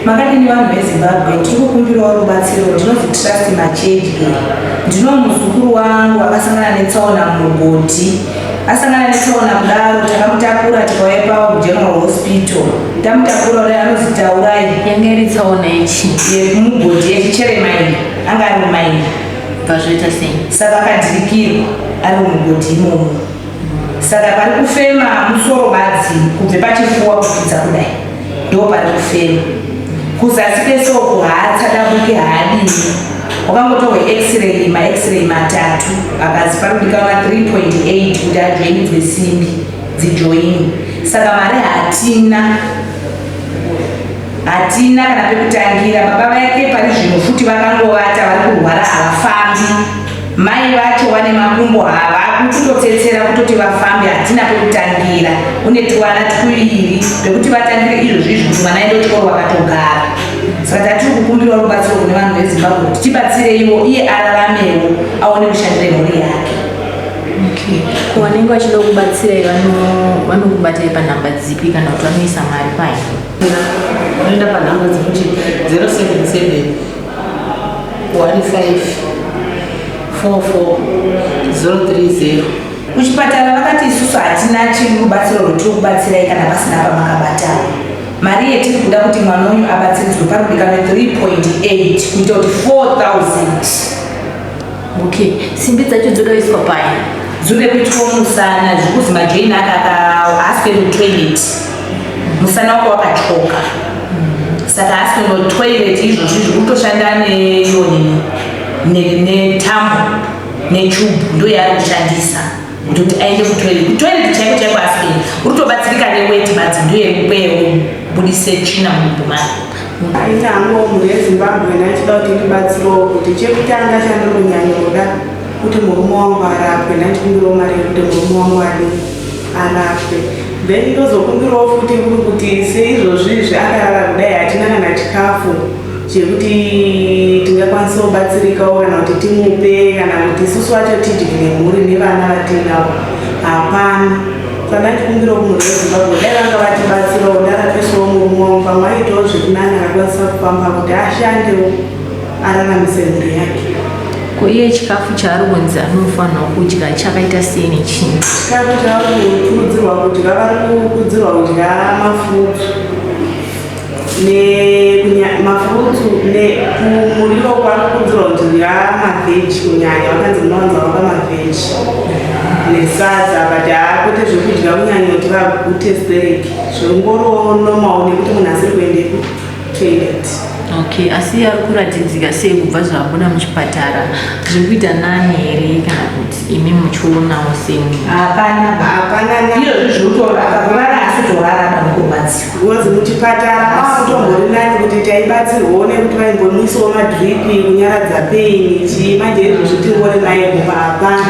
Makadini vanhu veZimbabwe, tiri kukumbirawo rubatsiro. Ndinonzi Trust Machedye, ndino muzukuru wangu akasangana netsaona mumugodhi. Asangana netsaona kudaro, takamutakura tikauya pawo kuGeneral Hospital. Tamutakura kudai, anozi Taurai. Yanga iri tsaona yechii? Yekumugodhi, yechichere mine, anga ari mumine. Bva zvoita sei? Saka akadhirikirwa ari mumugodhi imomo, saka pari kufema musoro badzi, kubve pachifuwa kukwidza kudai ndo pari kufema. Kuzasi kwesoko haatsadabuki, haadini. Wakangotorwa x-ray, max-ray matatu, akazi pari kudikanwa 3.8 kuti ajoinidzwe simbi dzijoini. Saka mari hatina, hatina kana pekutangira. Baba vake pari zvino futi vakangovata, vari kurwara, havafambi. Mai vacho vane makumbo havakutotsetsera kutoti vafambe. Hatina pekutangira. Une twana twiviri, pekuti vatangire izvozvo izvi kuti mwana aende kuchikoro vakatogara. Saka tatiri kukumbirawo rubatsiro kune vanhu veZimbabwe kuti tibatsireiwo iye araramewo, aone kushandira mhuri yake. Okay, ko vanenge vachida kubatsirai vanokubatai panhamba dzipi, kana kuti vanoisa mari pai? Unoenda panhamba dzekuti 077 15 44 030. Kuchipatara vakati isusu hatina chiri rubatsiro rwetiri kubatsirai kana pasina pamakabatawo mari yetiri kuda kuti mwana uyu abatsiridzwe. Pari kudikanwa 3.8 kuita kuti 4000. Okay, simbi dzacho dzoda kuiswa pai? Dzode kuitwa musana, zvikuzi majoini aka haasi kuenda kutoilet, musana wako wakatyoka, saka haasi kuenda kutoilet izvozvo. Izvi kutoshanda neyoni netambo netube, ndo yaari kushandisa kutoti aende kutoilet. Kutoilet chaiko chaiko haasi kuenda, uri kutobatsirika neweti badzi, ndo yekupeo budise tsvina mudumbu make. Aita hangu mhuri yeZimbabwe, ndachida kuti ndibatsirewo kuti chekutanga chandiri kunyanyoda kuti murume wangu arapwe. Ndachikumbirawo mari yekuti murume wangu adi arapwe, then ndozokumbirawo futi kuri kuti seizvozvi izvi akarara kudai, hatina kana chikafu chekuti tingakwanisa kubatsirikawo kana kuti timupe kana kuti isusu vacho tidye nemhuri nevana vatinavo, hapana. Saka ndachikumbirawo kumhuri yeZimbabwe, dai vanga vatibatsirawo ndarapisawo murume wangu, pamwe aitawo zvekunani, akakwanisa kufamba kuti ashandewo araramise mhuri yake. Ko iye chikafu chaari kunzi anofanirwa kudya chakaita sei, nechii? Chikafu chavari kukurudzirwa kudya, vari kukurudzirwa kudya mafruits mafruits nemuriwo. Vari kukurudzirwa kudya maveggie kunyanya, vakanzi munowanza vaka maveggie nesadza, but kwete zvekudya kunyanya kuti vagute stereki, zvingoriwo normal nekuti munhu asiri kuende kutoilet. Okay, asi ari kuratidzika sei kubva zvabuda muchipatara? Zviri kuita nani here, kana kuti imi muchionawo semunhu? Hapana. Hapana. Izvozvi zviri akarara, asi kutorara panekurwadziwa. Because muchipatara makutombori nani kuti taibatsirwawo nekuti vaimbomwisawo madrip kunyaradza pain chii. Manje izvozvi tingori naye kumba, hapana.